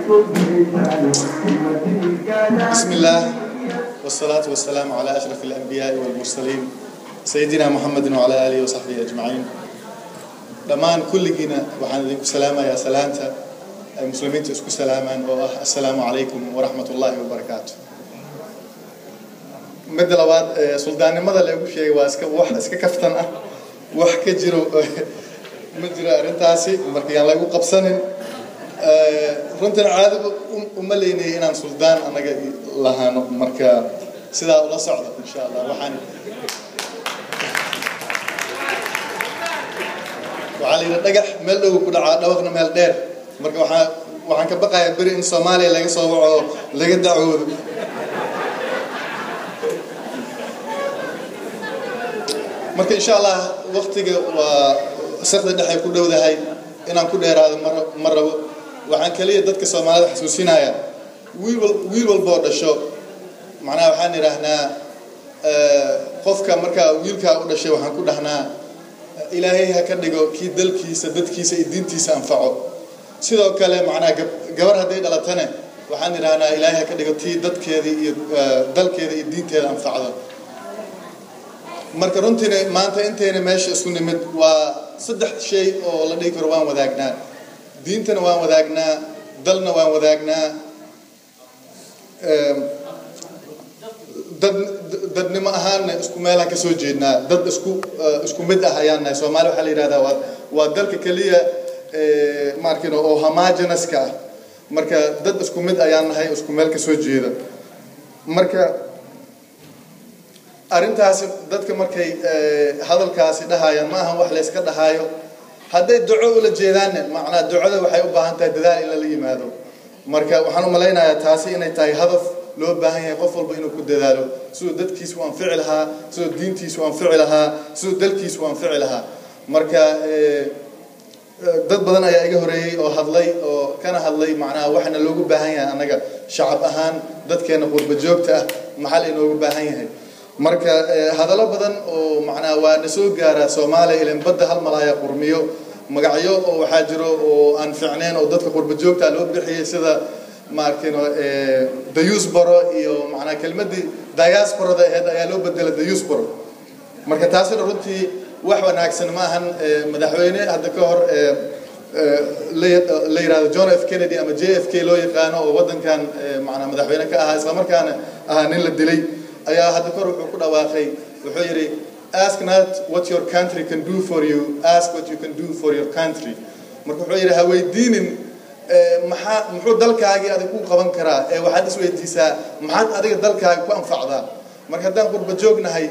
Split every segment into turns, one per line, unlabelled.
بسم الله والصلاة والسلام على أشرف الأنبياء والمرسلين سيدنا محمد وعلى آله وصحبه أجمعين. Dhammaan kulligiina waxaan idinku salaamayaa salaanta ay muslimiinta isku salaamaan oo ah assalaamu calaykum waraxmat ullaahi wabarakaatu. Midda labaad, suldaannimada lagu sheegay waa iska wax iska kaftan ah, wax ka jiro ma jiro arrintaasi, marka yaan lagu qabsanin. Runtina caadi uma leynayay inaan suldaan anaga lahaano, marka sidaa ula socda insha Allah. Waxaa la yidhi dhagax meel dhow ku dhacaa, dhawaqna meel dheer. Marka waxaan ka baqayaa beri in Soomaaliya laga soo waco, laga dacwoodo. Marka insha Allah waqtiga waa saqda dhexe ku dhowdahay, inaan ku dheeraado ma rabo. Waxaan kaliya dadka Soomaalida xasuusinayaa wiil walboo dhasho, macnaha waxaan idhaahnaa qofka markaa wiilkaa u dhashay waxaan ku dhahnaa Ilaahay ha ka dhigo kii dalkiisa, dadkiisa iyo diintiisa anfaco. Sidoo kale macnaha gabar hadday dhalatane waxaan idhahnaa Ilaahay ha ka dhigo tii dadkeeda iyo dalkeeda iyo diinteeda anfacdo. Marka runtiina maanta intayna meesha isku nimid waa saddex shay oo la dhihi karo waan wadaagnaa: diintana waan wadaagnaa, dalna waan wadaagnaa, dad dadnimo ahaanna isku meelaan kasoo jeednaa, dad isku mid ah ayaan nahay. Soomaali waxaa la yidhahdaa waa dalka keliya maarkin oo homogenouska ah. Marka dad isku mid ayaan nahay, isku meel kasoo jeeda. Marka arrintaasi dadka markay hadalkaasi dhahayaan ma ahan wax la iska dhahaayo. Hadday duco ula jeedaanne, macnaa ducada waxay u baahan tahay dadaal in lala yimaado. Marka waxaan u malaynayaa taasi inay tahay hadaf loo baahan yahay qof walba inuu ku dadaalo siduu dadkiisu anfici lahaa, siduu diintiisu anfici lahaa, siduu dalkiisu anfici lahaa. Marka dad badan ayaa iga horeeyey oo hadlay oo kana hadlay macnaha waxaana loogu baahan yahay annaga shacab ahaan, dadkeena qurba joogta ah maxaa la inoogu baahan yahay. Marka hadallo badan oo macnaha waa na soo gaaraa Soomaaliya, ilan badda hal malaaya qurmiyo. Magacyo oo waxaa jiro oo aan fiicnayn oo dadka qurba joogta loo bixiyey, sida maarkino dayusbaro iyo macnaha kelmadii diasporada ahayd ayaa loo bedelay dayusbaro. Marka taasina runtii wax wanaagsan ma ahan. Madaxweyne hadda ka hor la yidhahdo John F Kennedy ama JFK loo yaqaano oo waddankan macnaa madaxweyne ka ahaa, islamarkaana ahaa nin la dilay, ayaa hadda kahor wuxuu ku dhawaaqay, wuxuu yidhi: "Ask not what your country can do for you, ask what you can do for your country." Marka wuxuu yidhi ha weydiinin maxaa muxuu dalkaagii adig ku qaban karaa, ee waxaad isweydiisaa maxaad adiga dalkaaga ku anfacdaa. Marka haddaan qurba joognahay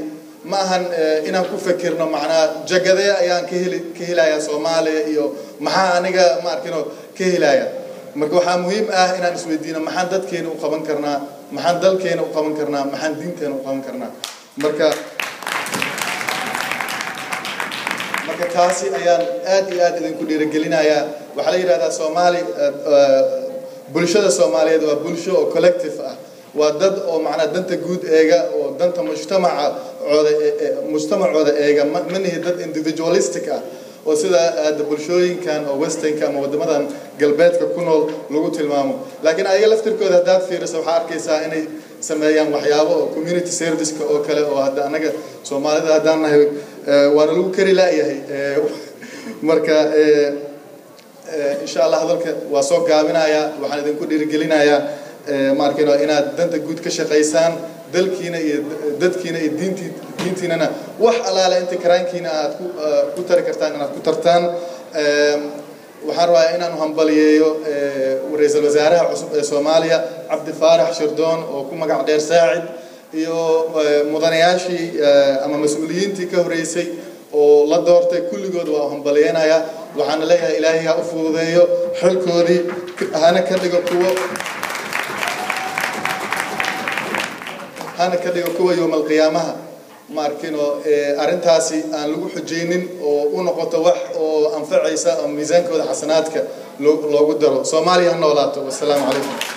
ma ahan inaan ku fikirno macnaa jagadee ayaan ka heli ka helayaa Soomaaliya iyo maxaa aniga ma arkino ka helaya. Marka waxaa muhiim ah inaan isweydiino maxaan dadkeena u qaban karnaa, maxaan dalkeena u qaban karnaa, maxaan diinteena u qaban karnaa. Marka taasi ayaan aad iyo aad idinku dhiirigelinayaa. Waxaa la yidhahdaa Soomaali, bulshada Soomaaliyeed waa bulsho oo collective ah, waa dad oo macnaa danta guud eega oo danta mujtamaca cooda mujtamacooda eega. Ma nihi dad individualistic ah oo sida aada bulshooyinkan oo westernka ama waddamadan galbeedka ku nool lagu tilmaamo. Laakiin ayaga laftirkooda haddaad fiiriso waxaa arkaysaa inay sameeyaan waxyaabo oo community serviceka oo kale oo hadda annaga Soomaalida haddaan nahay waana lagu kari la'yahay. Marka insha Allah hadalka waa soo gaabinayaa. Waxaan idinku dhiirigelinayaa maarkino inaad danta guud ka shaqaysaan, dalkiina iyo dadkiina iyo diintiinana wax allaale inta karaankiina aad ku tari kartaan inaad ku tartaan. Waxaan rabaa inaan hambaliyeeyo ra-iisul wasaaraha cusub ee Soomaaliya, Cabdi Faarax Shirdoon oo ku magac dheer Saacid, iyo mudanayaashii ama mas-uuliyiintii ka horeysay oo la doortay. Kulligood waa hambaliyeynayaa. Waxaana leeyahay Ilaahay ha u fududeeyo xilkoodii, hana ka dhigo kuwo yowmal qiyaamaha ma arkino arrintaasi aan lagu xujaynin oo u noqoto wax oo anfacaysa oo miisaankooda xasanaadka loogu daro. Soomaaliya ha noolaato. Wassalaamu calaykum.